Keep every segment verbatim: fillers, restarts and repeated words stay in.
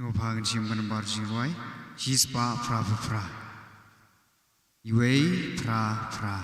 Ngi pha kan shim kan bar jingrwai. Shispah phra phra phra. Iwei phra phra.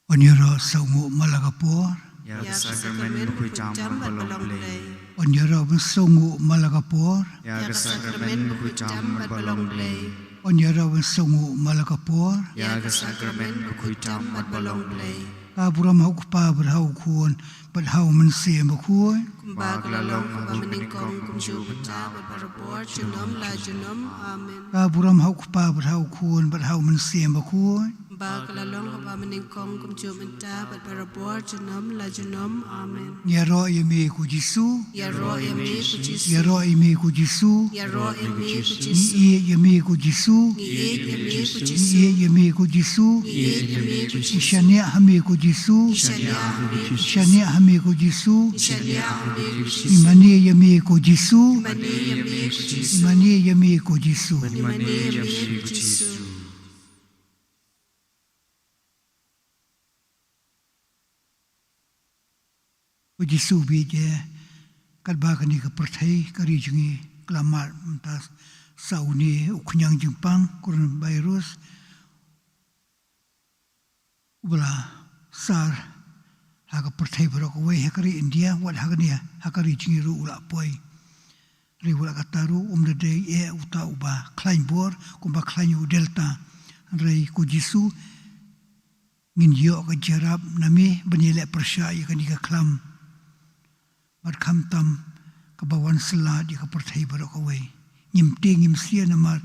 Yn ïaroh sngewnguh man la ka por. Ïa ka sakramen bakhuid tam bad ba long Blei. Yn ïaroh sngewnguh man la ka por. Ïa ka sakramen bakhuid tam bad ba long Blei. Yn ïaroh sngewnguh man la ka por. Ïa ka sakramen bakhuid tam bad ba long Blei. Ka burom ha u Kpa bad ha u Khun bad ha u Mynsiem Bakhuid. Kumba ka la long ha kaba mynnyngkong kumjuh mynta bad barabor junom la junom. Amen. Ka burom ha u Kpa bad ha u Khun bad ha u Mynsiem Bakhuid. Kumba ka la long ha kaba mynnyngkong kumjuh mynta bad barabor junom la junom. Amen. Ïaroh ïa me ko Jisu. Ïaroh ïa me ko Jisu. Ïaroh ïa me ko Jisu. Ïaroh ïa me ko Jisu. Ngi ïeit ïa me ko Jisu. Ngi ïeit ïa me ko Jisu. Ngi ïeit ïa me ko Jisu. Ngi ïeit ïa me ko Jisu. Ngi shaniah ha me ko Jisu. Ngi shaniah ha me ko Jisu. Ngi shaniah ha me ko Jisu. Ngi mane ïa me ko Jisu. Ngi mane ïa me ko Jisu. Ngi mane ïa me ko Jisu. Ngi mane ïa me ko Jisu. Ko Jisu bieit, katba kane ka pyrthei ka ri jong ngi ka la mad mynta sa une u khñiang jingpang coronavirus uba la sar ha ka pyrthei baroh kawei, ha ka ri India wat ha kane ha ka ri jong ngi ruh u la poi. Hynrei wat la katta ruh um da dei eh uta uba khlaiñ bor kumba khlaiñ u Delta. Hynrei ko Jisu, ngin ïoh ka jingïarap na me ban ïaleh pyrshah ïa kane ka khlam. Bad khamtam kaba wan shlad ïa ka pyrthei baroh kawei. Ngim tieng ngim syier namar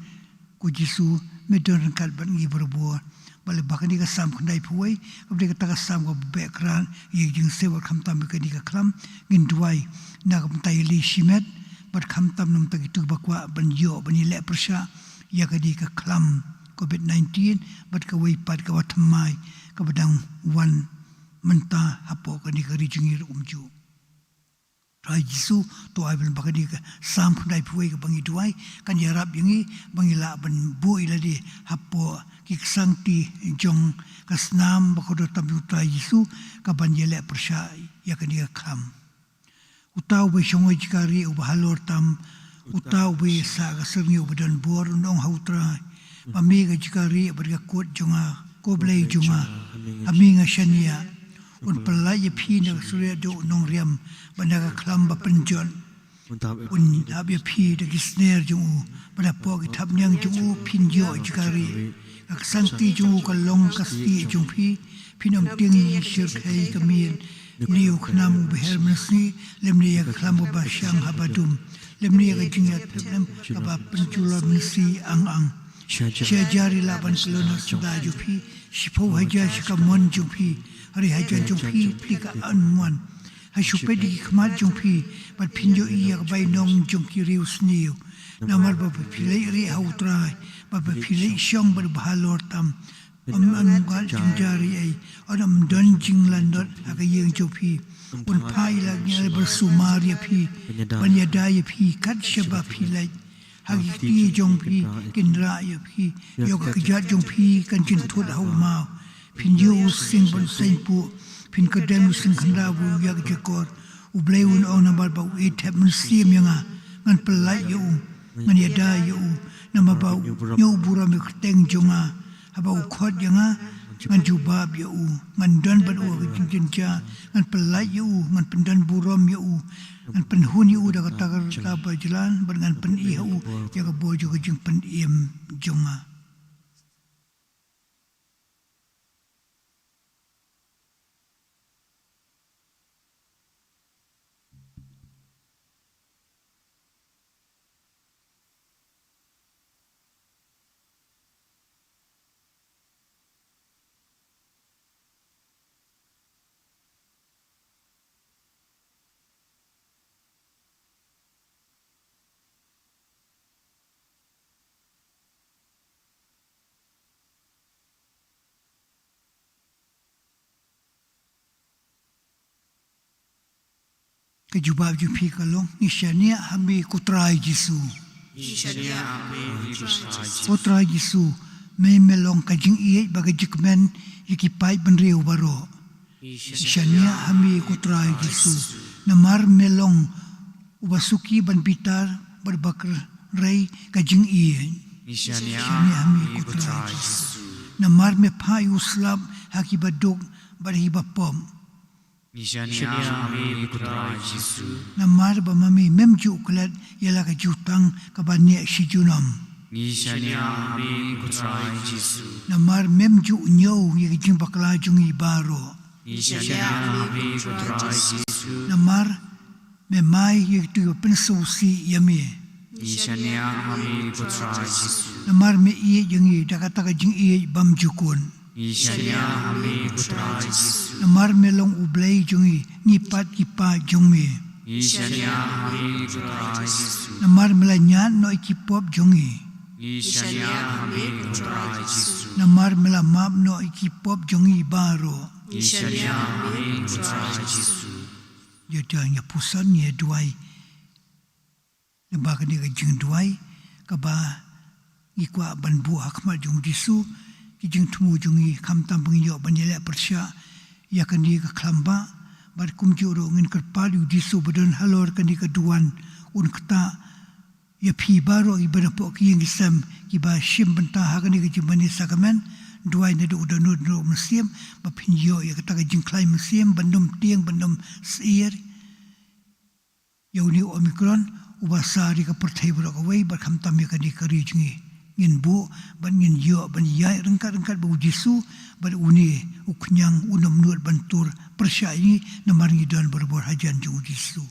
ko Jisu me don ryngkat bad ngi barabor. Bad lyngba kane ka Salm khyndaiphew wei, kaba dei kata ka Salm kaba beh krad ïa ka jingïaseng, bad khamtam ïa kane ka khlam ngin duwai na ka bynta ïa lei shimet, bad khamtam na ka bynta kito kiba kwah ban ïoh ban ïaleh pyrshah ïa kane ka khlam covid nineteen, bad kawei pat kaba thymmai kaba dang wan mynta hapoh kane ka ri jong ngi ruh kumjuh. Trai Jisu, to ai ba lyngba kane ka Salm khyndaiphew wei kaba ngi duwai kan ïarap ïa ngi ba ngin lah ban buh ïa lade hapoh ki ksangti jong ka snam ba kordor tam jong u Trai Jisu, kaban ïaleh pyrshah ïa kane ka khlam. Uta uba shong ha jaka rieh uba halor tam, uta uba ïasaid ka syrngiew uba don bor, un ong ha u Trai, ba me ka jaka rieh bad ka kut jong nga, ko Blei jong nga, ha me nga shaniah. Un pyllait ïa phi na ka suriatduh u nongriam bad na ka khlam ba pynjot. Un ap ïa phi da ki sner jong u, bad hapoh ki thapniang jong u phin ïoh jaka rieh. Ka ksangti jong u ka long ka stieh jong phi. Phin ym tieng ïa ki shyrkhei ka miet, lymne ïa u khnam uba her mynsngi, lymne ïa ka khlam kaba shang haba dum, lymne ïa ka jingïap pheblem kaba pynjulor mynsngi ang ang. Shi hajar ïa la ban khlun ha syndah jong phi, shiphew hajar sha ka mon jong phi, hynrei ha jan jong phi, phi ka an mon. Ha shuh peit da ki khmat jong phi, bad phin ïohi ïa ka bainong jong ki riewsniew. Namar ba phi leit rieh ha U Trai, ba phi leit shong bad ba halor tam, ym, ym gat jynjar ei ei, un ym don jinglanot ha ka ïing jong phi. Un phah ïa la ki angel ba sumar ïa phi, ban ïada ïa phi kat shaba phi leit. Ha ki kti jong phi kin rah ïa phi, ïa ka kjat jong phi kan jynthut ha u maw. Phin ïoh u sing ban seiñ puh, phin kdem u sing khyndaw ba u ïakjakor. U Blei un ong, namar ba u ïeit thep mynsiem ïa nga, ngan pyllait ïa u, ngan ïada ïa u, namar ba u ñiew burom ïa ka kyrteng jong nga. Haba u khot ïa nga, ngan jubab ïa u, ngan don bad u ha ka jingjynjar, ngan pyllait ïa u, ngan pyndon burom ïa u, ngan pynhun ïa u da kata ka rta ba jlan, bad ngan pyni ha u ïa ka bor jong ka jingpynim jong nga. Ka jubab jong phi ka long, ngi shaniah ha me ko Trai Jisu. Ngi shaniah ha me ko Trai Jisu. Ko Trai Jisu, me me long ka jingïeit bad ka jingkmen ïa ki paid bynriew baroh. Ngi shaniah ha me ko Trai Jisu. Namar me long uba suki ban bitar bad uba kyrhai ka jingïeit. Ngi shaniah ha me ko Trai Jisu. Namar me phah ïa u slap ha kiba duk bad ha kiba pop. Ngi shaniah ha me ko Trai Jisu. Namar ba ma me mem ju klet ïa la ka jutang kaba neh shi junom. Ngi shaniah ha me ko Trai Jisu. Namar mem ju ñiew ïa ka jingbakla jong ngi baroh. Ngi shaniah ha me ko Trai Jisu. Namar me mai ïa kito kiba pynsngewsih ïa me. Ngi shaniah ha me ko Trai Jisu. Namar me ïeit ïa ngi da kata ka jingïeit bym jukut. Ngi shaniah ha me ko Trai Jisu. Namar me long U Blei jong ngi, ngi pat ki paid jong me. Ngi shaniah ha me ko Trai Jisu. Namar me la ñiad noh ïa ki pop jong ngi. Ngi shaniah ha me ko Trai Jisu. Namar me la map noh ïa ki pop jong ngi baroh. Ngi shaniah ha me ko Trai Jisu. Ïa, to ngin ïa pyrshang, ngin ïa duwai. Lyngba kane ka jingduwai kaba ngi kwah ban buh ha khmat jong U Jisu, ki jingthmu jong ngi khamtam ba ngin ïoh ban ïaleh pyrshah ïa kane ka khlam bah, bad kumjuh ruh ngin kyrpad ïa U Jisu ba don halor kane ka duwan, un ktah ïa phi baroh kiba na poh ki ïing ki sem kiba shim bynta ha kane ka jingmane sakramen. Duwai naduh u dohnud ruh mynsiem, ba phin ïoh ïa kata ka jingkhlaiñ mynsiem ban ym tieng, ban ym syier ïa une u Omicron uba sah ïa ka pyrthei baroh kawei, bad khamtam ïa kane ka ri jong ngi. Ngin buh bad ngin ïoh ban ïaid ryngkat ryngkat bad U Jisu, bad une u khñiang un ym nud ban tur pyrshah ïa ngi, namar ngi don barabor hajan jong U Jisu.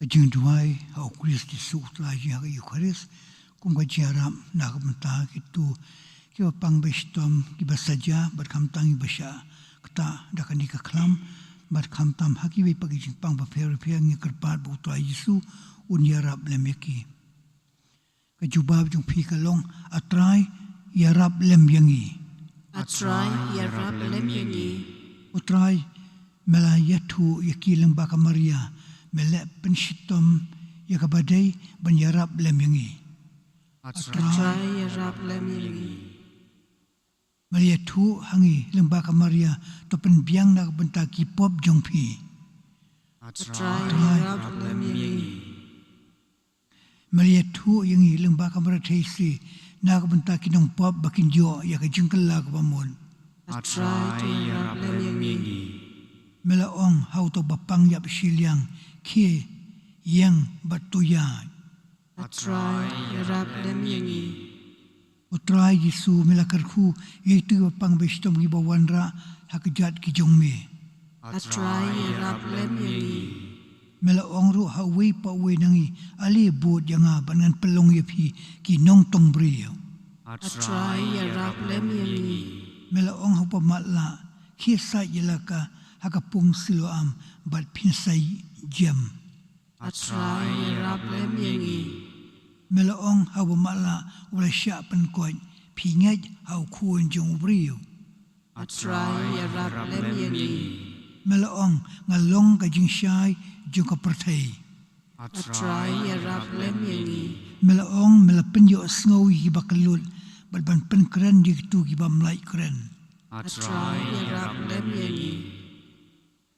Ka jingduwai ha u Khrist Jisu u Trai jong ngi ha ka Eukharist, kum ka jingïarap na ka bynta kito kiba pang ba shitom, kiba saja, bad khamtam kiba shah ktah da kane ka khlam, bad khamtam ha kiwei pat ki jingpang bapher bapher, ngi kyrpad ba u Trai Jisu un ïarap lem ïa ki. Ka jubab jong phi ka long, A Trai, ïarap lem ïa ngi. A Trai, ïarap lem ïa ngi. U Trai, me la ïathuh ïa ki lyngba ka Maria, me leh pynshitom ïa kaba dei ban ïarap lem ïa ngi. A Trai, ïarap lem ïa ngi. Me la ïathuh ha ngi lyngba ka Maria, to pynbiang na ka bynta ki pop jong phi. A Trai, ïarap lem ïa ngi. Me la ïathuh ïa ngi lyngba ka Maria Theisotti, na ka bynta ki nongpop ba kin ïoh ïa ka jingkylla kaba mut. A Trai, to ïarap lem ïa ngi. Me la ong ha uto uba pang ïap shiliang, khie, ïeng bad to ïaid. A Trai, ïarap lem ïa ngi. U Trai Jisu, me la kyrkhu ïa kito kiba pang ba shitom kiba wanrah ha kjat ki jong me. A Trai, ïarap lem ïa ngi. Me la ong ruh ha uwei pa uwei na ngi, ale bud ïa nga bad ngan pynlong ïa phi ki nongtong briew. A Trai, ïarap lem ïa ngi. Me la ong ha uba matlah, khie sait ïalaka ha ka pung Siloam bad phin sa jem. A Trai, ïarap lem ïa ngi. Me la ong ha uba matlah uba la shah pynkoit, phi ngeit ha u Khun jong u briew. A Trai, ïarap lem ïa ngi. Me la ong, nga long ka jingshai jong ka pyrthei. A Trai, ïarap lem ïa ngi. Me la ong, me la pynïohsngew ïa kiba kyllut bad ban pynkren ïa kito ki bym lait kren. A Trai, ïarap lem ïa ngi.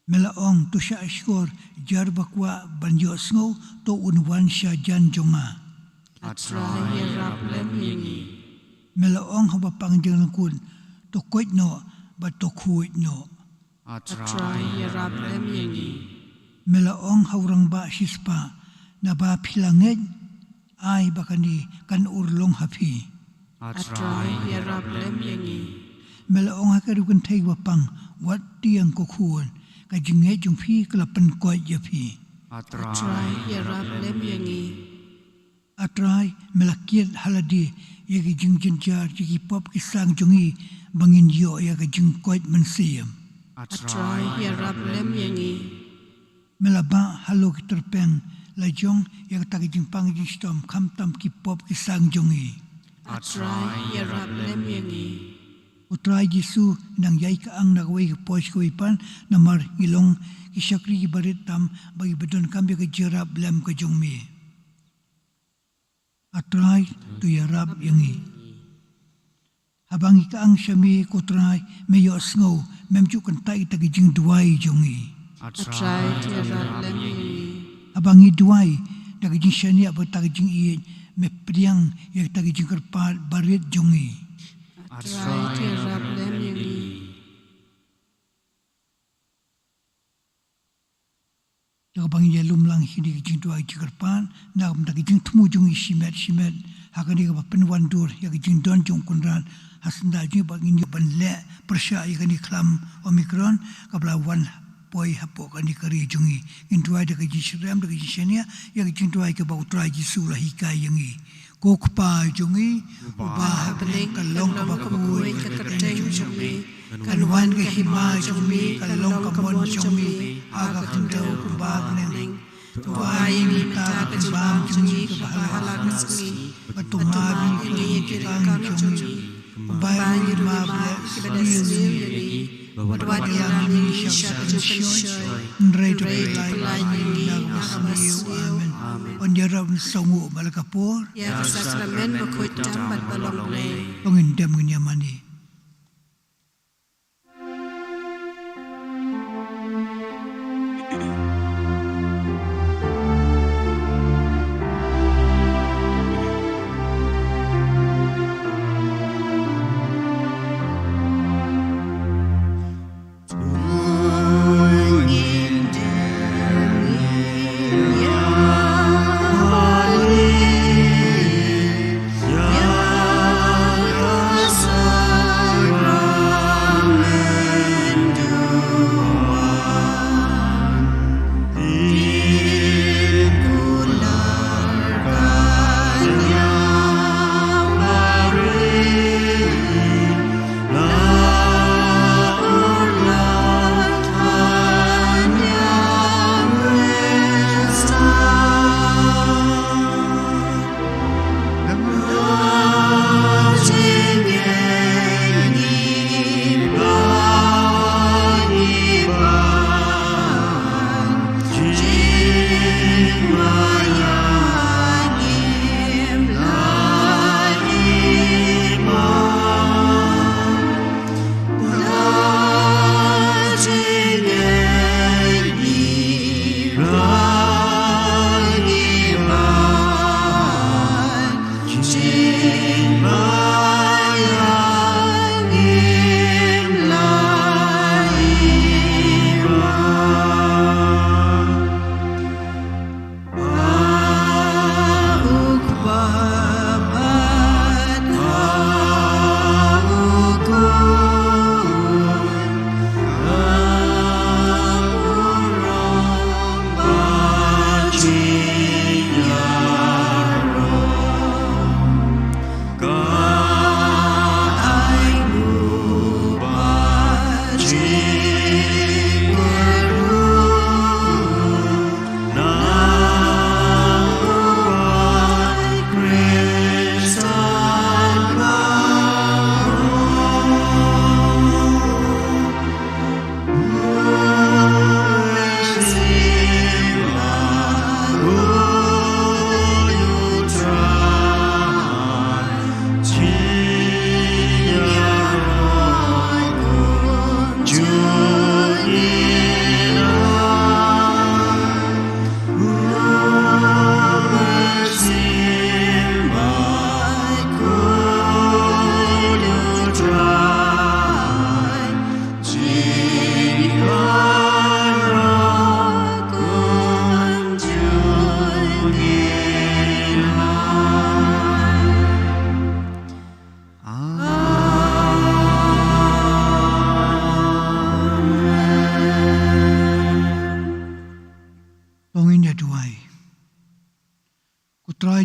Me la ong, to shah shkor, jar ba kwah ban ïohsngew, to un wan sha jan jong nga. A Trai, ïarap lem ïa ngi. Me la ong ha uba pang jinglyngkut, to koit noh bad to khuid noh. A Trai, ïarap lem ïa ngi. Me la ong ha u rangbah shispah, naba phi la ngeit, ai ba kane kan urlong ha phi. A Trai, ïarap lem ïa ngi. Me la ong ha ka riew kynthei ba pang, wat tieng, ko khun, ka jingngeit jong phi ka la pynkoit ïa phi. A Trai, ïarap lem ïa ngi. A Trai, me la kit ha lade ïa ki jingjynjar jong ki pop ki sang jong ngi, ba ngin ïoh ïa ka jingkoit mynsiem. A Trai, ïarap lem ïa ngi. Me la bah halor ki tyrpeng la jong ïa kata ka jingpang jingshitom, khamtam ki pop ki sang jong ngi. A Trai, ïarap lem ïa ngi. U Trai Jisu, nang ïai ka ang na kawei ka poi sha kawei pat, namar ngi long ki shakri kiba rit tam, ba ngi ba donkam ïa ka jingïarap lem ka jong me. A Trai, to ïarap ïa ngi. Haba ngi ka ang sha me, ko Trai, me ïohsngew, mem ju kyntait ïa kita ki jingduwai jong ngi. A Trai, to ïarap lem ïa ngi. Haba ngi duwai da ka jingshaniah bad ka jingïeit, me pdiang ïa kita ki jingkyrpad barit jong ngi. A Trai, to ïarap lem ïa ngi. Ïa kaba ngin ïalum lang hi kine ki jingduwai jingkyrpad, na ka bynta ki jingthmu jong ngi shimet shimet ha kane kaba pynwandur ïa ka jingdon jong u Kynrad ha syndah jong ngi, ba ngin ïoh ban leh pyrshah ïa kane ka khlam Omicron kaba la wan poi hapoh kane ka ri jong ngi. Ngin duwai da ka jingsyriem, da ka jingshaniah ïa ka jingduwai kaba u Trai Jisu u la hikai ïa ngi. Ko Kpa jong ngi uba ha bneng, ka long kaba khuid ka kyrteng jong me. Kan wan ka hima jong me, kan long ka mon jong me ha ka khyndew kumba ha bneng. To ai ïa ngi mynta ka jingbam jong ngi kaba ha la ka sngi, bad to map ïa ngi ïa ki ryngkang jong ngi, kumba ngi map ïa kiba da sniew ïa ngi, bad wat ïalam ïa ngi sha ka jingpynshoi, hynrei to pynlait ïa ngi na kaba sniew. Amen. Ban ïarap, ban sngewnguh bad la ka por ïa ka sakramen bakhuid tam bad ba long Blei. To ngin dem ngin ïamane.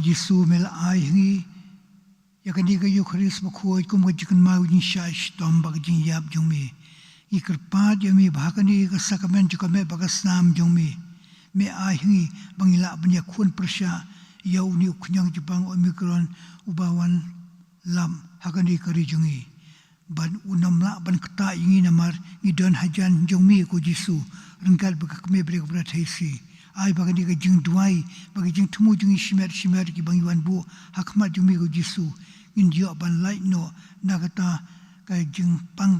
Jisu, me la ai ha ngi ïa kane ka Eukharist bakhuid kum ka jingkynmaw jingshah shitom bad ka jingïap jong me. Ngi kyrpad ïa me ba ha kane ka sakramen jong ka meh bad ka snam jong me, me ai ha ngi ba ngin lah ban ïakhun pyrshah ïa une u khñiang jubab Omicron uba wan lap ha kane ka ri jong ngi. Bad un ym lah ban ktah ïa ngi namar ngi don hajan jong me ko Jisu, ryngkat bad ka kmie bad ka para theisi. Ai ba kane ka jingduwai bad ka jingthmu jong ngi shimet shimet kiba ngi wan buh ha khmat jong me ko Jisu, ngin ïoh ban lait noh na kata ka jingpang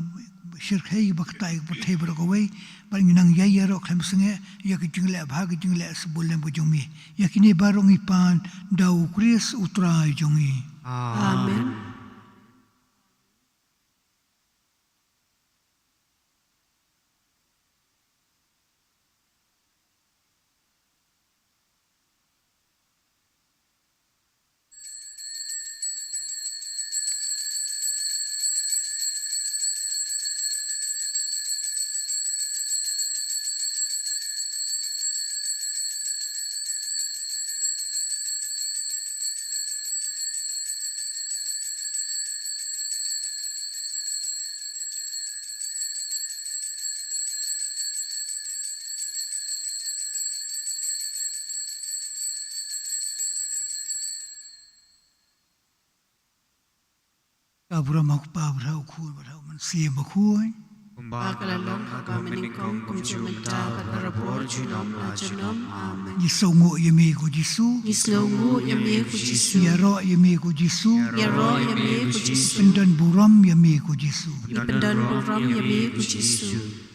shyrkhei ba ktah ïa ka pyrthei baroh kawei. Bad ngin nang ïai ïaroh khlem sngewbha ïa ka jingleh bha ka jingleh sbun lem ka jong me. Ïa kine baroh ngi pan da u Khrist u Trai jong ngi. Amen. Ka burom ha u Kpa bad ha u Khun bad ha u Mynsiem Bakhuid. Kumba ka la long ha kaba nyngkong, kumjuh mynta bad barabor, junom la junom. Amen. Ngi sngewnguh ïa me ko Jisu. Ngi sngewnguh ïa me ko Jisu. Ïaroh ïa me ko Jisu. Ïaroh ïa me ko Jisu. Pyndon burom ïa me ko Jisu. Ngi pyndon burom ïa me ko Jisu.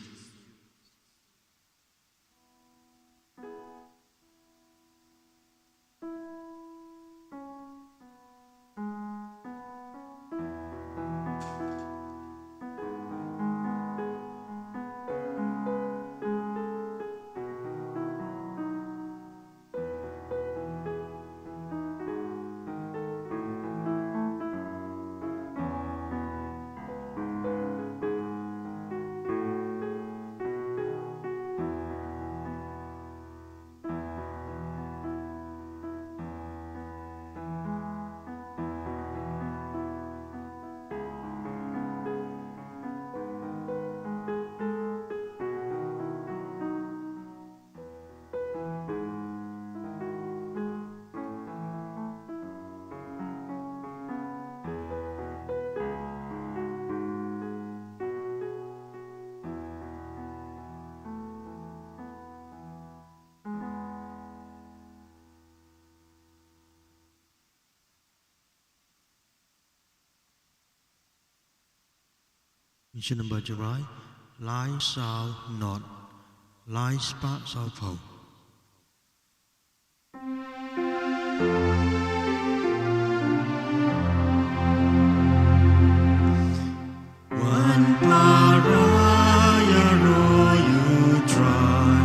Ngi shu namba Jowai, lai saw nod, lai spah saw phew. Wan para ïaroh ïa u Trai.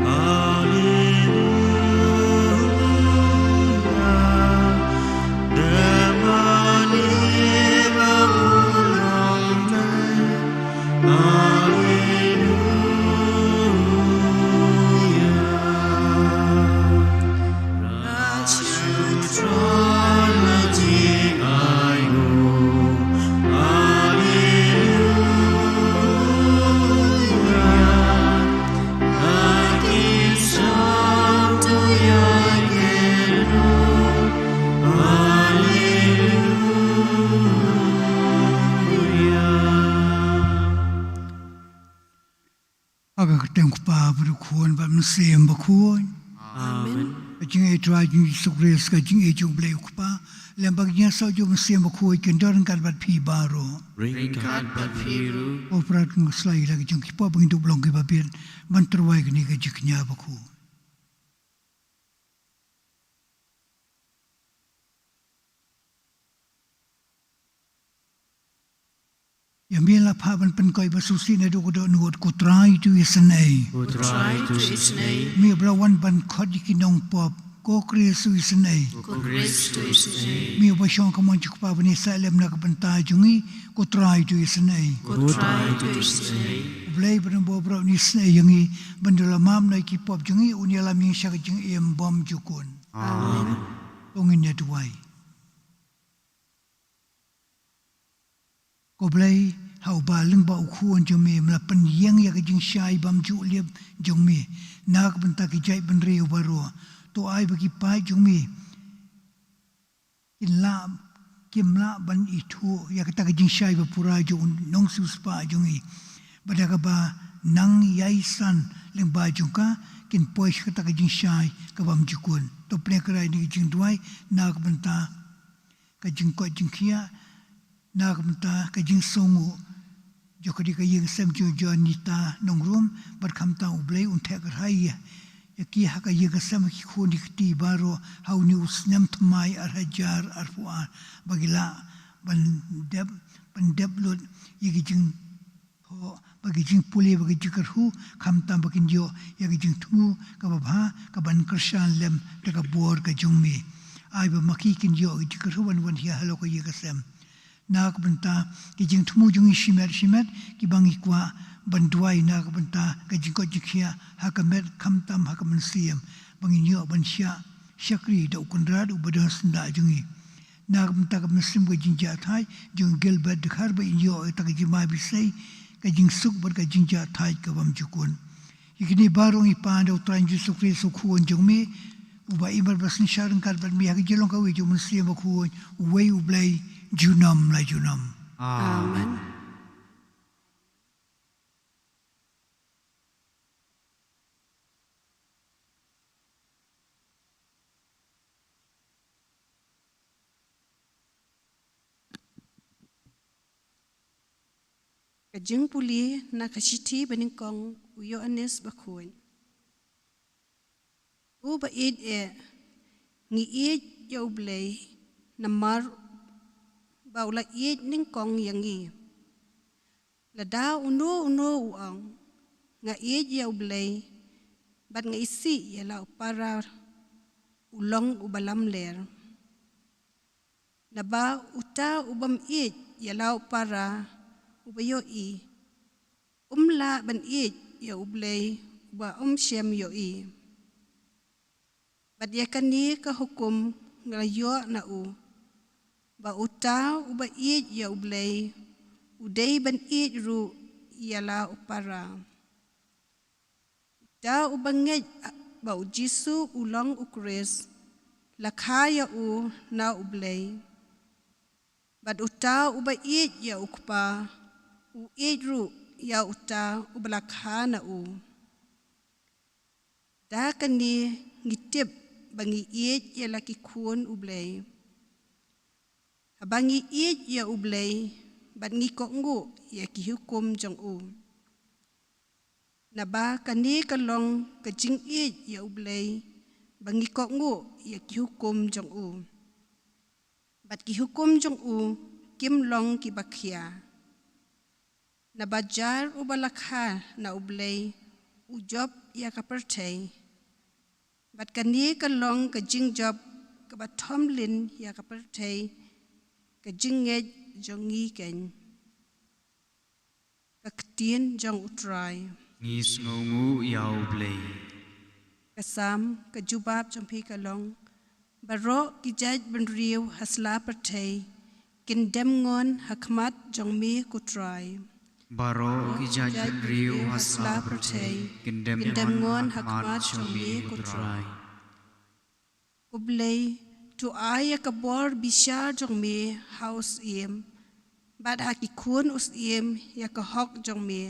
Haleluya. Dei ba u long lem. Haleluya. Ha ka kyrteng u Kpa bad u Khun bad u Mynsiem Bakhuid. Amen. Ka jingïeit Trai jong u Jisu Khrist, ka jingïeit jong u Blei u Kpa, lem bad ka jingïasoh jong u Mynsiem Bakhuid kin don ryngkat bad phi baroh. Ryngkat bad phi ruh. Ko para, to ngin sa ïa la ka jong ki pop ba ngin dup long kiba bit ban tyrwa ïa kane ka jingkñia bakhuid. Ïa me la phah ban pynkoit ba sngewsih naduh ka dohnud, ko Trai to isynei. Ko Trai to isynei. Me uba la wan ban khot ïa ki nongpop, ko Khrist to isynei. Ko Khrist to isynei. Me uba shong ha ka mon jong u Kpa ban ïasaid lem na ka bynta jong ngi, ko Trai to isynei. Ko Trai to isynei. U Blei ba don bor baroh un isynei ïa ngi, ban da la map noh ïa ki pop jong ngi, un ïalam ïa ngi sha ka jingim bymjukut. Amen. To ngin ïa duwai. Ko Blei, ha uba lyngba u Khun jong me, me la pynïeng ïa ka jingshai bymjuh lip jong me na ka bynta ki jaitbynriew baroh. To ai ba ki paid jong me kin lah, kim lah ban ithuh ïa kata ka jingshai bapura jong u nongsiewspah jong ngi, bad da kaba nang ïai san lyngba jong ka, kin poi sha kata ka jingshai ka bymjukut. To pynïakynduh ïa kane ka jingduwai na ka bynta ka jingkoit jingkhiah, na ka bynta ka jingsngew jong ka dei ka ïing sem jong Janita Nongrum, bad khamtam U Blei un theh kyrhai ïa, ïa ki ha ka ïing ka sem, ha ki khun ki kti baroh, ha une u snem thymmai ar hajar arphew ar, ba ki lah ban dep, ban dep lut ïa ki jing phoh, ba ki jingpule, ba ki jingkyrhuh, khamtam ba kin ïoh ïa ki jingthmu kaba bha, kaban kyrshan lem da ka bor ka jong me. Ai ba ma ki kin ïoh ki jingkyrhuh ban wan hiar halor ka ïing ka sem. Na ka bynta ki jingthmu jong ngi shimet shimet, kiba ngi kwah ban duwai na ka bynta ka jingkoit jingkhiah ha ka met, khamtam ha ka mynsiem, ba ngin ïoh ban shah shakri da U Kynrad uba don syndah jong ngi. Na ka bynta ka mynsiem ka jingjahthait jong Gilbert Dkhar, ba in ïoh ïa kata ka jingmai bishar, ka jingsuk bad ka jingjahthait ka bymjukut. Ïa kine baroh ngi pan da U Trai Jisu Khrist U Khun jong me, uba im bad ba synshar ryngkat bad me ha ka jinglong kawei jong U Mynsiem Bakhuid, uwei U Blei, junom la junom. Amen. Ka jingpule na ka shithi banyngkong u Ïoannis Bakhuid. Ko baieit eh, ngi ïeit ïa U Blei namar ba u la ïeit nyngkong ïa ngi. Lada uno uno u ong, nga ïeit ïa U Blei, bad nga isih ïa la u para, u long uba lamler. Naba uta u bym ïeit ïa la u para uba ïohi, um lah ban ïeit ïa U Blei uba um shym ïohi. Bad ïa kane ka hukum nga la ïoh na u, ba uta uba ïeit ïa U Blei, u dei ban ïeit ruh ïa la u para. Uta uba ngeit ba U Jisu u long U Khrist, la kha ïa u na U Blei. Bad uta uba ïeit ïa U Kpa, u ïeit ruh ïa uta uba la kha na u. Da kane ngi tip ba ngi ïeit ïa la ki khun U Blei, haba ngi ïeit ïa U Blei bad ngi kohnguh ïa ki hukum jong u. Naba kane ka long ka jingïeit ïa U Blei, ba ngi kohnguh ïa ki hukum jong u. Bad ki hukum jong u kim long kiba khia. Naba jar uba la kha na U Blei u jop ïa ka pyrthei. Bad kane ka long ka jingjop kaba thom lyn ïa ka pyrthei, ka jingngeit jong ngi keiñ. Ka ktien jong U Trai. Ngi sngewnguh ïa U Blei. Ka Salm, ka jubab jong phi ka long: Baroh ki jaitbynriew ha sla pyrthei kin dem ngon ha khmat jong me, ko Trai. Baroh ki jaitbynriew ha sla pyrthei kin dem ngon ha khmat jong me, ko Trai. Ko Blei, to ai ïa ka bor bishar jong me ha u syiem, bad ha ki khun u syiem ïa ka hok jong me.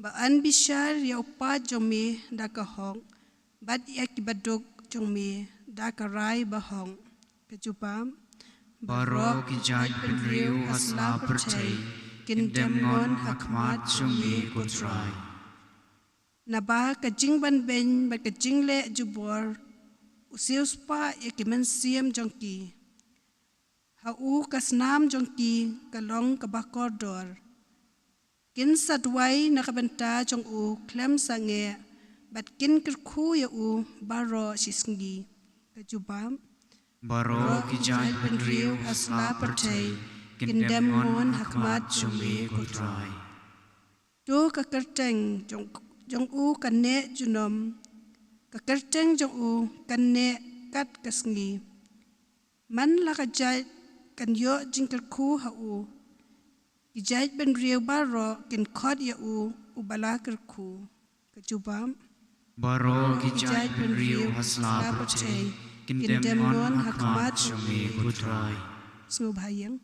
Ba yn bishar ïa u paid jong me da ka hok, bad ïa ki baduk jong me da ka rai bahok. Ka jubab. Baroh ki jaitbynriew ha sla pyrthei kin dem ngon ha khmat jong me, ko Trai. Naba ka jingbanbeiñ bad ka jingleh jubor u siewspah ïa ki mynsiem jong ki. Ha u ka snam jong ki ka long kaba kordor. Kin sa duwai na ka bynta jong u khlem sangeh, bad kin kyrkhu ïa u baroh shisngi. Ka jubab. Baroh ki jaitbynriew ha sla pyrthei kin dem ngon ha khmat jong me, ko Trai. To ka kyrteng jong, jong u kan neh junom, ka kyrteng jong u kan neh kat ka sngi. Man la ka jait kan ïoh jingkyrkhu ha u. Ki jait bynriew baroh kin khot ïa u, u ba la kyrkhu. Ka jubab. Baroh ki jait bynriew ha sla pyrthei kin dem mon ha khmat jong me ko Trai. Sngewbha ïeng.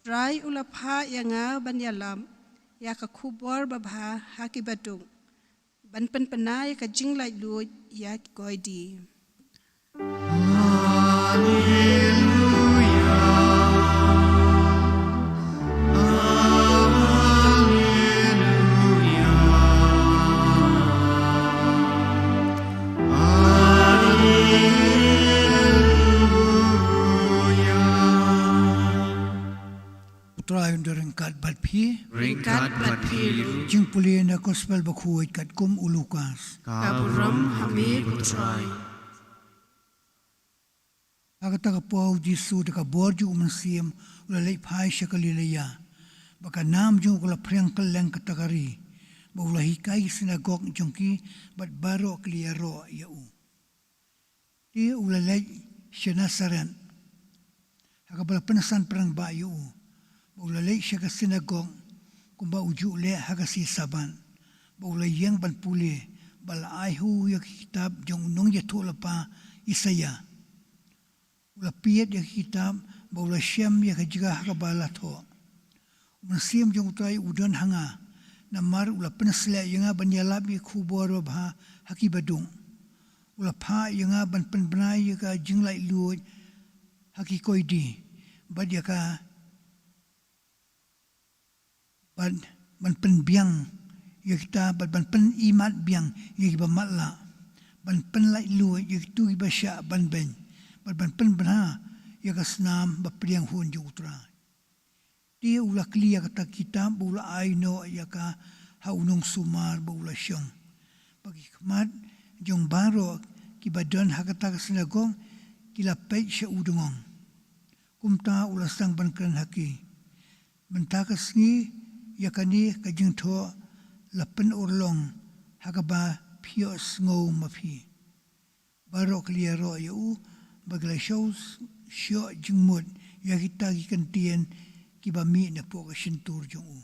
Trai u la phah ïa nga ban ïalap ïa ka khubor babha ha ki baduk, ban pynbna ïa ka jinglaitluid ïa ki koidi. U Trai un da ryngkat bad phi. Ryngkat bad phi ruh. Jingpule na Gospel Bakhuid katkum u Lukas. Ka burom ha me ko Trai. Ha kata ka por u Jisu da ka bor jong u Mynsiem u la leit phai sha Galilaia, ba ka nam jong u ka la phriang kylleng kata ka ri, ba u la hikai synagog jong ki, bad baroh ki la ïaroh ïa u. Te u la leit sha Nasaret, ha kaba la pynsan pyrshang ba ïa u, ba u la leit sha ka synagog, kumba u ju leh ha ka sngi Sabbath, ba u la ïeng ban pule, ba la ai ha u ïa ka kitab jong u nongïathuhlypa Isaïah. U la pied ïa ka kitab, ba u la shem ïa ka jaka ha kaba la thoh. U Mynsiem jong u Trai u don ha nga, namar u la pynsleh ïa nga ban ïalap ïa ka khubor babha ha ki baduk. U la phah ïa nga ban pynbna ïa ka jinglaitluid ha ki koidi, bad ïa ka, bad ban pynbiang ïa kita, bad ban pynimat biang ïa kiba matlah, ban pynlaitluid ïa kito kiba shah ban beiñ, bad ban pynbna ïa ka snam bapdiang hun jong u Trai. Te u la kli ïa kata ka kitab, ba u la ai noh ïa ka ha u nongsumar, ba u la shong. Ba ki khmat jong baroh kiba don ha kata ka synagog ki la peit sha u dngong. Kumta u la sdang ban kren ha ki. Mynta ka sngi ïa kane ka jingthoh la pynurlong ha kaba phi ïohsngew ma phi. Baroh ki la ïaroh ïa u, bad ki la shoh, shoh jingmut ïa kita ki kyntien kiba mih napoh ka shyntur jong u.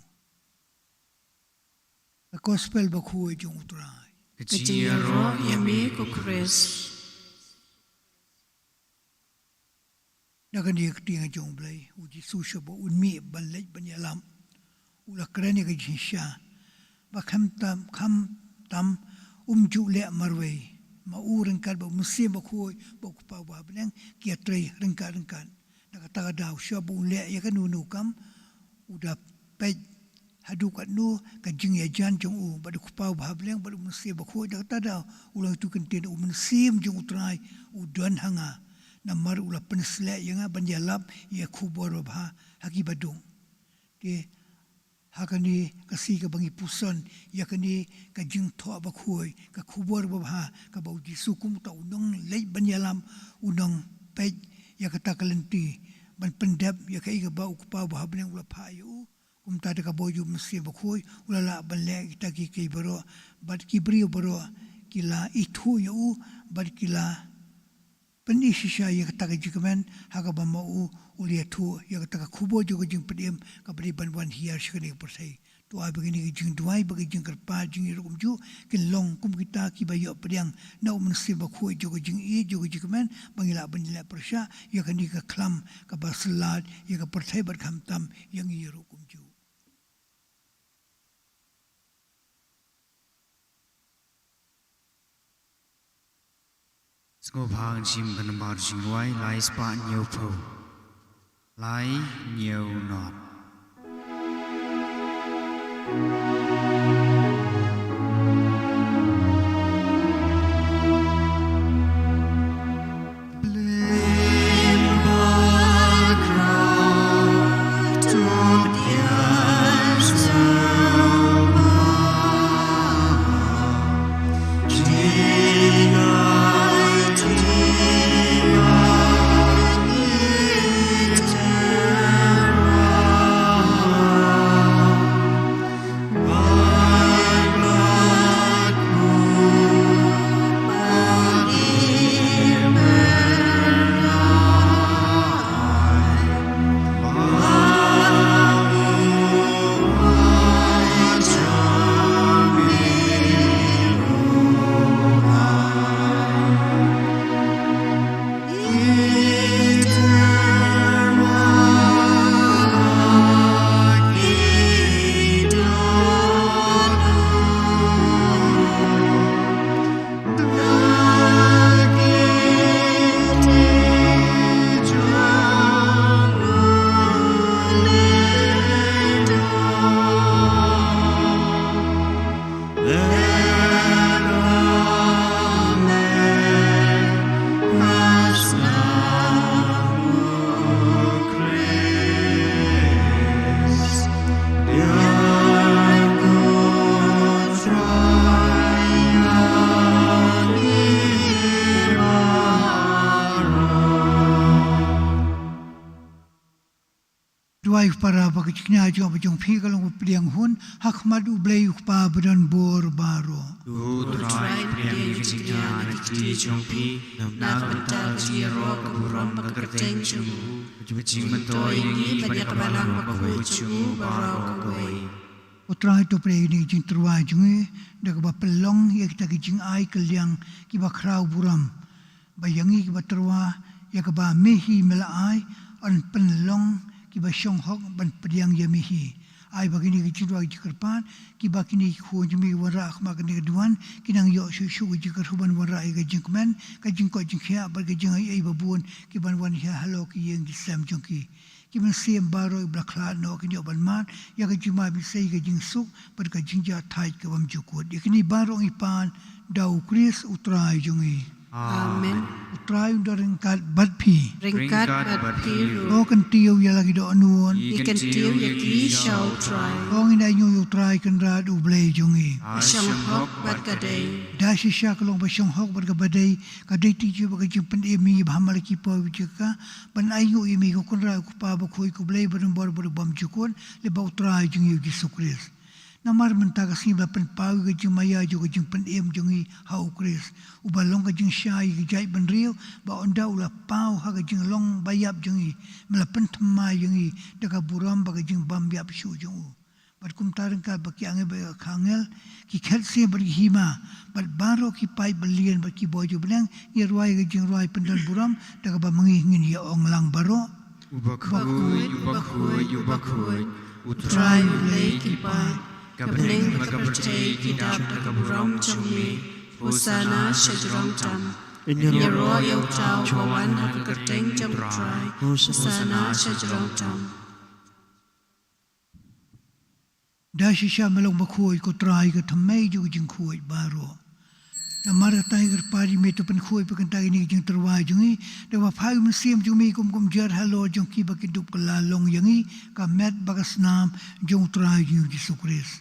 Ka Gospel Bakhuid jong u Trai. Ka jingïaroh ïa me ko Khrist. Na kane ka ktien jong u Blei, u Jisu shuwa ba un mih ban leit ban ïalap, u la kren ïa ka jingshisha, ba khamtam, khamtam um ju leh marwei, ma u ryngkat bad u Mynsiem Bakhuid bad u Kpa uba ha bneng ki ïatrei ryngkat ryngkat. Na kata ka daw shuwa ba un leh ïa kano kano ka kam, u da peit haduh katno ka jingïajan jong u bad u Kpa uba ha bneng bad u Mynsiem Bakhuid. Na kata ka daw u la ïathuh kyntien, u Mynsiem jong u Trai u don ha nga, namar u la pynsleh ïa nga ban ïalap ïa ka khubor babha ha ki baduk. Te ha kane ka sngi kaba ngi puson ïa kane ka jingthoh bakhuid, ka khubor babha, kaba u Jisu kum uta u nongleit ban ïalap, u nongpeit ïa kata ka lynti, ban pyndep ïa kaei kaba u Kpa uba ha bneng u la phah ïa u. Kumta da ka bor jong u Mynsiem Bakhuid u la lah ban leh kita kiei kiei baroh, bad ki briew baroh ki la ithuh ïa u, bad ki la pyni shisha ïa kata ka jingkmen ha kaba ma u u la ïathuh ïa kata ka khubor jong ka jingpynim kaba dei ban wan hiar sha kane ka pyrthei. To ai ba kine ki jingduwai bad ki jingkyrpad jong ngi ruh kumjuh kin long kum kita kiba ïoh pdiang na u Mynsiem Bakhuid jong ka jingïeit jong ka jingkmen, ba ngin lah ban ïaleh pyrshah ïa kane ka khlam kaba shlad ïa ka pyrthei bad khamtam ïa ngi ruh kumjuh. Sngewbha ngin shim ka nambar jingrwai lai spah hynñiewphew. Lai hynñiew nod. Kñia jong ba jong phi ka long ba pdiang hun ha khmat U Blei U Kpa ba don bor baroh. To U Trai pdiang ïa ka jingkñia na ka kti jong phi, na ka bynta ka jingïaroh ka burom bad ka kyrteng jong u, ka jingmyntoi ïa ngi bad ïa ka balang bakhuid jong u baroh kawei. U Trai to pdiang ïa ka jingtyrwa jong ngi da kaba pynlong ïa kita ki jingai kylliang kiba khraw burom. Ba ïa ngi kiba tyrwa ïa kaba me hi me la ai, yn pynlong kiba shong hok ban pdiang ïa me hi. Ai ba kine ki jingtyrwa ki jingkyrpad, kiba kine ki khun jong me ki wanrah ha khmat kane ka duwan, ki nang ïoh shuh shuh ka jingkyrkhu ban wanrah ïa ka jingkmen, ka jingkoit jingkhiah bad ka jingai ei ba bun, ki ban wan hiar halor ki ïing ki sem jong ki. Ki mynsiem baroh ba la khlad noh kin ïoh ban mad ïa ka jingmad mynsiem, ka jingsuk bad ka jingjahthait ka bymjukut. Ïa kine baroh ngi pan da U Khrist U Trai jong ngi. Amen. U Trai un don ryngkat bad phi. Ryngkat bad phi ruh. To kyntiew ïa la ki dohnud. Ngi kyntiew ïa ki sha U Trai. To ngin ainguh ïa U Trai Kynrad U Blei jong ngi. Ka shong hok bad ka dei. Da shisha ka long ba shong hok bad kaba dei, ka dei tang shuh ba ka jingpynim ïa ngi ba ha Malaki por ba jaka, ban ainguh ïa me ko Kynrad U Kpa bakhuid, ko Blei ba don bor bad bymjukut, lem bad U Trai jong ngi U Jisu Khrist. Namar mynta ka sngi ba la pynpaw ïa ka jingmaïa jong ka jingpynim jong ngi ha U Khrist, uba long ka jingshai ïa ka jaitbynriew, ba ynda u la paw ha ka jinglong baïap jong ngi, me la pynthymmai ïa ngi da ka burom bad ka jingbymïap shuh jong u. Bad kumta ryngkat bad ki angel bad ki archangel, ki khet sien bad ki hima, bad baroh ki paid balian bad ki bor jong u bneng, ngi rwai ka jingrwai pyndon burom da kaba ma ngi ngin ïa ong lang baroh. U bakhuid, u bakhuid, u bakhuid, U Trai U Blei ki paid. Ka bneng bad ka pyrthei ki dap da ka burom jong me. Hosana sha jrong tam. Ïaroh ïa uta uba wan ha ka kyrteng jong U Trai. Hosana sha jrong tam. Da shisha me long bakhuid ko Trai, ka thymmei jong ka jingkhuid baroh. Namar kata ngi kyrpad ïa me, to pynkhuid pat kynta ïa kine ki jingtyrwa jong ngi, da kaba phah ïa u Mynsiem jong me kum kumjuh halor jong ki ba kin dup kylla long ïa ngi ka met bad ka snam jong U Trai jong ngi U Jisu Khrist.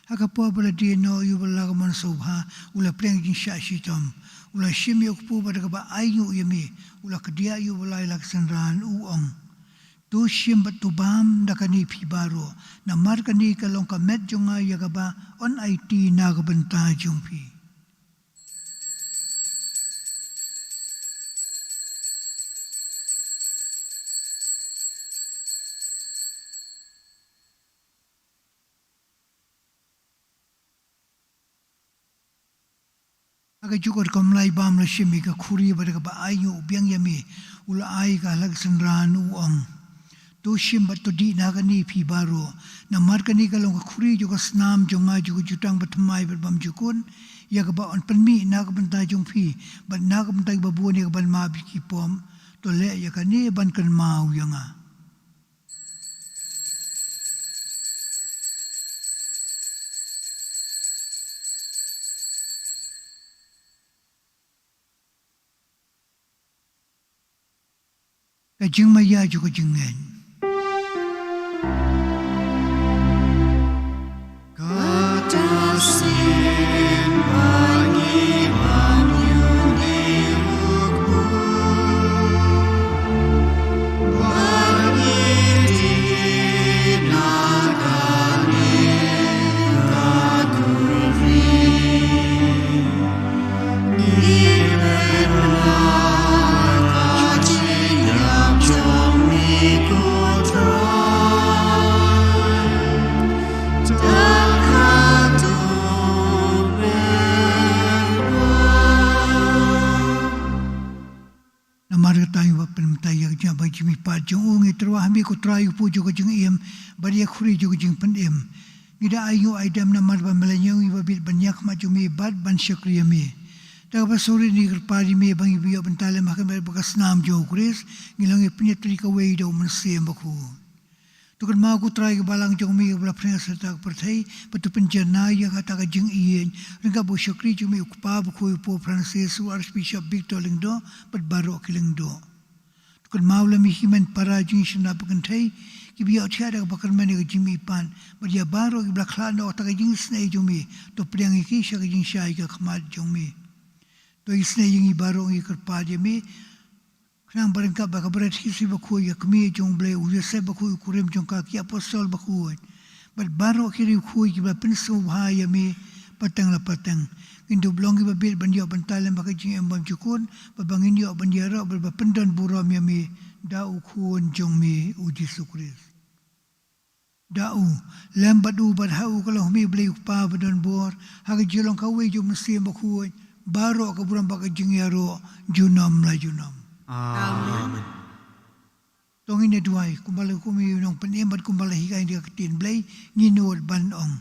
Ha ka por ba la die noh ïa u ba la ka mon sngewbha, u la pdiang ïa ka jingshah shitom, u la shim ïa u kpu bad da kaba ainguh ïa me, u la kdiah ïa u ba la ïa la ka synran, u ong: To shim bad to bam da kane phi baroh, namar kane ka long ka met jong nga ïa kaba yn aiti na ka bynta jong phi. Ha kajuh ka dkhot lai bam la shim ïa ka khuri bad da kaba ainguh u biang ïa me, u la ai ka ha la ka synran, u ong: To shim bad to dih na kane phi baroh, namar kane ka long ka khuri jong ka snam jong nga jong ka jutang bathymmai bad bymjukut, ïa kaba yn pynmih na ka bynta jong phi bad na ka bynta kiba bun ïa ka ban map ïa ki pop. To leh ïa kane ban kynmaw ïa nga. Ka jingmaïa jong ka jingngeit. Namar kata ngi ba pynmynta ïa ka jingïap bad jingmihpat jong u, ngi tyrwa ha me ko Trai u kpu jong ka jingim bad ïa ka khuri jong ka jingpynim. Ngi da ainguh aidem namar ba me la ñiew ngi ba bit ban ïeng ha khmat jong me bad ban shakri ïa me. Da kaba sngewrit ngi kyrpad ïa me ba ngi ïoh bynta lem ha ka met bad ka snam jong u Khrist, ngi long ïa pynïatylli kawei da u Mynsiem Bakhuid. To kynmaw ko Trai ka balang jong me kaba la pynïasoh ha kata ka pyrthei, bad to pynjanai ïa kata ka jingïeit ryngkat bad u shakri jong me u Kpa Bakhuid u Pope Francis, u Archbishop Victor Lyngdoh bad baroh ki lyngdoh. To kynmaw lem ïa ki hynmen para jong ngi sha Nongpynkynthei kiba ïohthiah da kaba kyrmen ïa ka jingmihpat, bad ïa baroh kiba la khlad noh ha kata ka jingisynei jong me, to pdiang ïa ki sha ka jingshai ka khmat jong me. To isynei ïa ngi baroh, ngi kyrpad ïa me. Khnang ba ryngkat bad ka bynta ka Jisu bakhuid, ka kmie jong U Blei, u Joseph bakhuid, u kurim jong ka, ki apostol bakhuid, bad baroh ki riewkhuid kiba pynsngewbha ïa me pateng la pateng, ngin dup long kiba bit ban ïoh ban talem ha ka jingim bymjukut, bad ba ngin ïoh ban ïaroh bad ba pyndon burom ïa me da u Khun jong me U Jisu Khrist. Da u, lem bad u, bad ha u ka long ha me Blei u Kpa badonbor, ha ka jinglong kawei jong U Mynsiem Bakhuid, baroh ka burom bad ka jingïaroh junom la junom. Amen. To ngin ïa duwai, kumba la hukum ïa u nongpynim bad kumba la hikai da ka ktien Blei, ngin nud ban ong: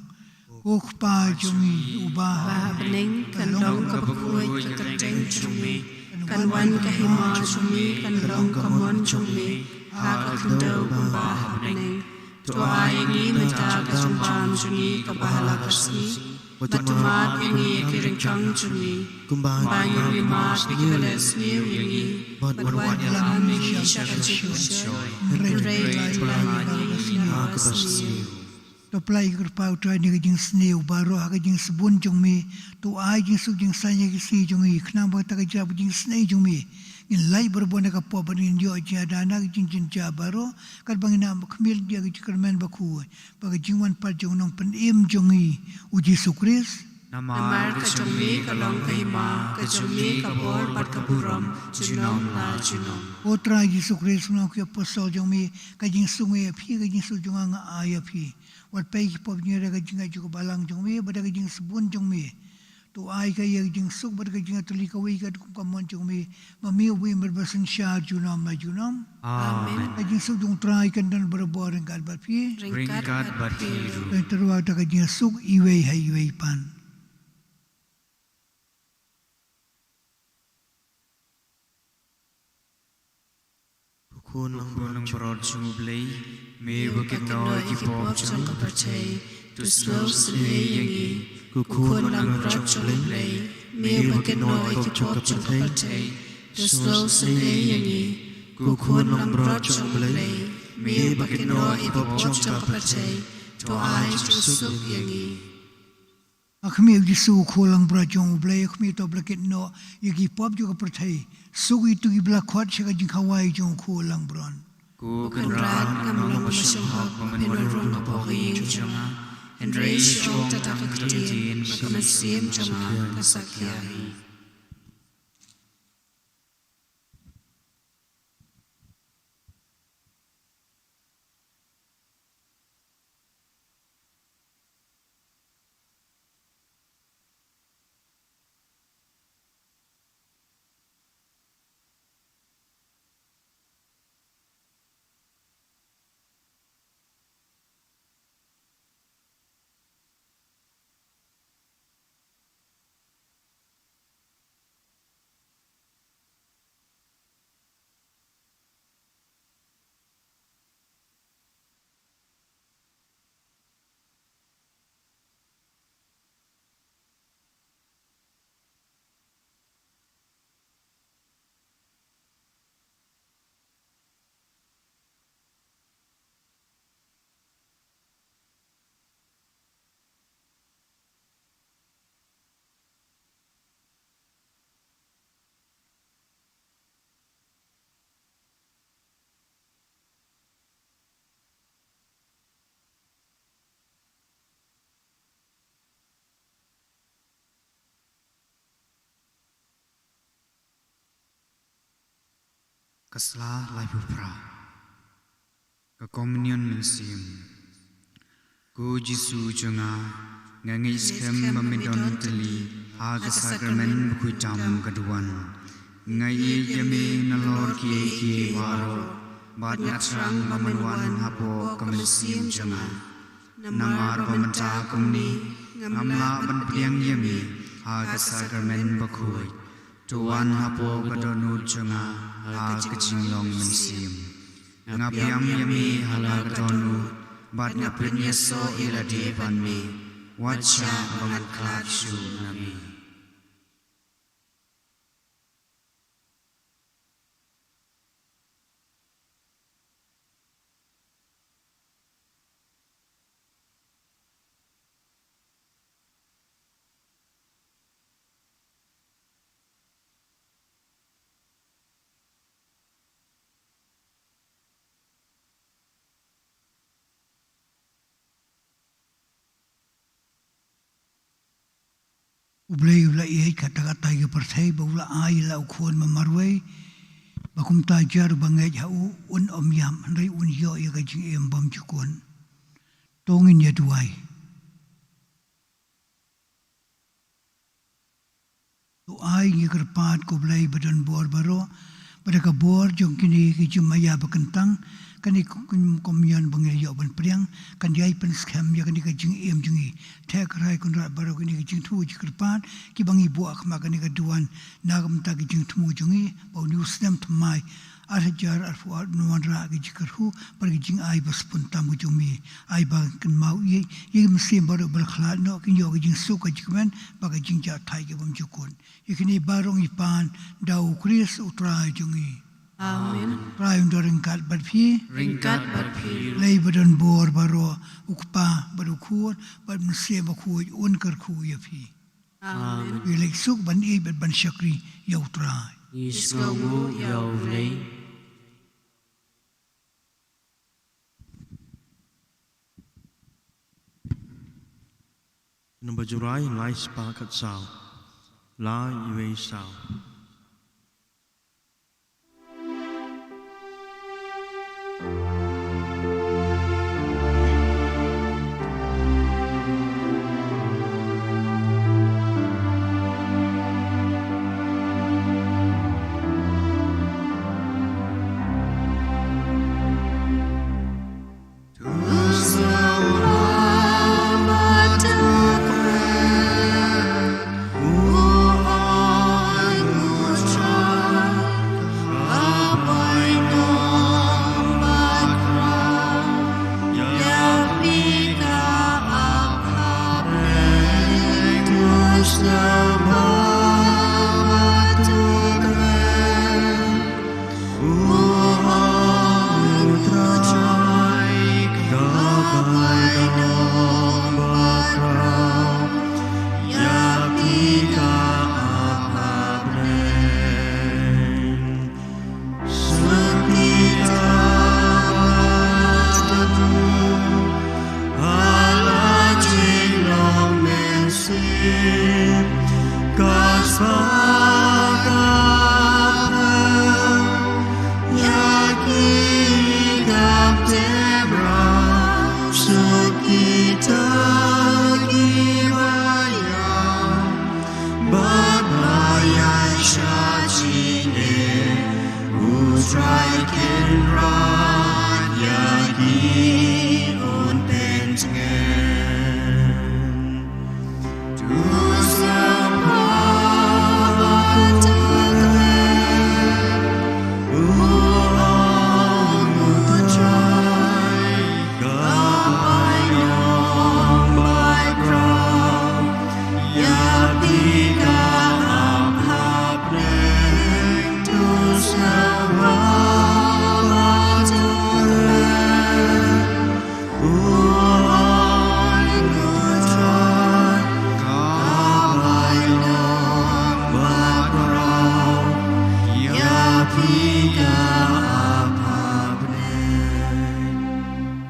Ko Kpa jong ngi uba ha bneng, kan long ka bakhuid ka kyrteng jong me, kan wan ka hima jong me, kan long ka mon jong me ha ka khyndew kumba ha bneng. To ai ïa ngi mynta ka jingbam jong ngi kaba ha la ka sngi, bad to map ïa ngi ïa ki ryngkang jong ngi, kumba ngi ruh ngi map ïa kiba leh sniew ïa ngi, bad wat ïalam ngi sha ka jingpynshoi, hynrei to pynlait ïa ngi na kaba sniew. To pynlait ïa ki, ko Trai, na ka jingsniew baroh ha ka jingsbun jong me. To ai jingsuk jingsaiñ ïa ki sngi jong ngi, khnang ba kata ka jingïarap, ka jingisynei jong me, ngin lait barabor na ka pop bad ngin ïoh jingïada na ka jingjynjar baroh, katba ngin ïa khmih ïa ka jingkyrmen bakhuid bad ka jingwan pat jong u nongpynim jong ngi U Jisu Khrist. Namar ka jong me ka long ka hima, ka jong me ka bor bad ka burom junom la junom. Ko Trai Jisu Khrist, ngan ong ïa ki apostol jong me, ka jingsuk nga ïa phi, ka jingsuk jong nga nga ai ïa phi. Wat peit ïa ki pop jong ngi, da ka jingngeit jong ka balang jong me bad da ka jingsbun jong me. To ai ka ïa ka jingsuk bad ka jingïatylli kawei ka kum ka mon jong me, ma me uba im bad uba synshar junom la junom. Amen. Ka jingsuk jong U Trai kan don barabor ryngkat bad phi. Ryngkat bad phi ruh. To ngin ïatreilang da ka jingsuk iwei ha iwei pat. Ko Khun langbrot jong U Blei, me ba kynnoh ïa ki pop jong ka pyrthei, to sngewsynei ïa ngi. Ko Khun langbrot jong U Blei, me ba kynnoh ïa ki pop jong ka pyrthei, to sngewsynei ïa ngi. Ko Khun langbrot jong U Blei, me ba kynnoh ïa ki pop jong ka pyrthei, to ai jingsuk ïa ngi. Ha khmih, U Jisu, U Khun langbrot jong U Blei, ha khmih, to ba la kynnoh ïa ki pop jong ka pyrthei. Suk ïa kito kiba la khot sha ka jingkhawai jong U Khun langbrot. Ko Kynrad, ngam long ba shonghok ba men wan rung hapoh ka ïing jong nga, hynrei shu ong tang da ka ktien bad ka mynsiem jong nga kan sa sakhi ïa hi. Ka sla laiphew phra. Ka Komunion Mynsiem. Ko Jisu jong nga, nga ngeit skhem ba me don tylli ha ka sakramen bakhuid tam ka duwan. Nga ïeit ïa me nalor kiei kiei baroh, bad nga thrang ba men wan hapoh ka mynsiem jong nga. Namar ba mynta kumne ngam lah ban pdiang ïa me ha ka sakramen bakhuid. To wan hapoh ka dohnud jong nga ha ka jinglong mynsiem. Nga biang ïa me ha la ka dohnud, bad nga pynïasoh ïa lade ban me. Wat shah ba ngan khlad shuh na me. U Blei u la ïeit katto katne ka pyrthei, ba u la ai ïa la u Khun ba marwei, ba kumta jar uba ngeit ha u un ym ïap, hynrei un ïoh ïa ka jingim bymjukut. To ngin ïa duwai. To ai ngi kyrpad, ko Blei ba don bor baroh, ba da ka bor jong kine ki jingmaïa ba kyntang, kane ka komunion ba ngi la ïoh ban pdiang, kan ïai pynskhem ïa kane ka jingim jong ngi. Theh kyrhai Kynrad baroh kine ki jingthmu jingkyrpad kiba ngi buh ha khmat kane ka duwan, na ka bynta ki jingthmu jong ngi ba une u snem thymmai ar hajar arphew ar un wanrah ki jingkyrkhu bad ki jingai ba spun tam ka jong me. Ai ba kin kynmaw ïa, ïa ki mynsiem baroh ba la khlad noh, kin ïoh ka jingsuk ka jingkmen bad ka jingjahthait ka bymjukut. Ïa kine baroh ngi pan da u Khrist u Trai jong ngi. Amen. Trai un don ryngkat bad phi. Ryngkat bad phi. Blei ba don bor baroh, u Kpa bad u Khun bad u Mynsiem Bakhuid un kyrkhu ïa phi. Amen. Ngi leit suk ban ïeit bad ban shakri ïa u Trai. Ngi sngewnguh ïa u Blei. Namba Jurai lai spah khatsaw. Lai iwei saw.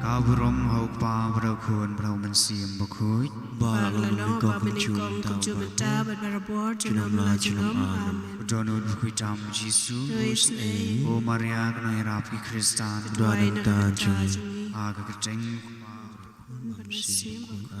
Ka burom ha u Kpa bad ha u Khun bad ha u Mynsiem Bakhuid. Ba la long ha u lyngkot kumjuh mynta bad barabor junom la junom. Amen. Don u bakhuid tam Jisu. O Maria ka nongïarap ki Khristan. Duwai na ka bynta jong ngi. Ha ka kyrteng u Kpa bad u Khun bad u Mynsiem Bakhuid.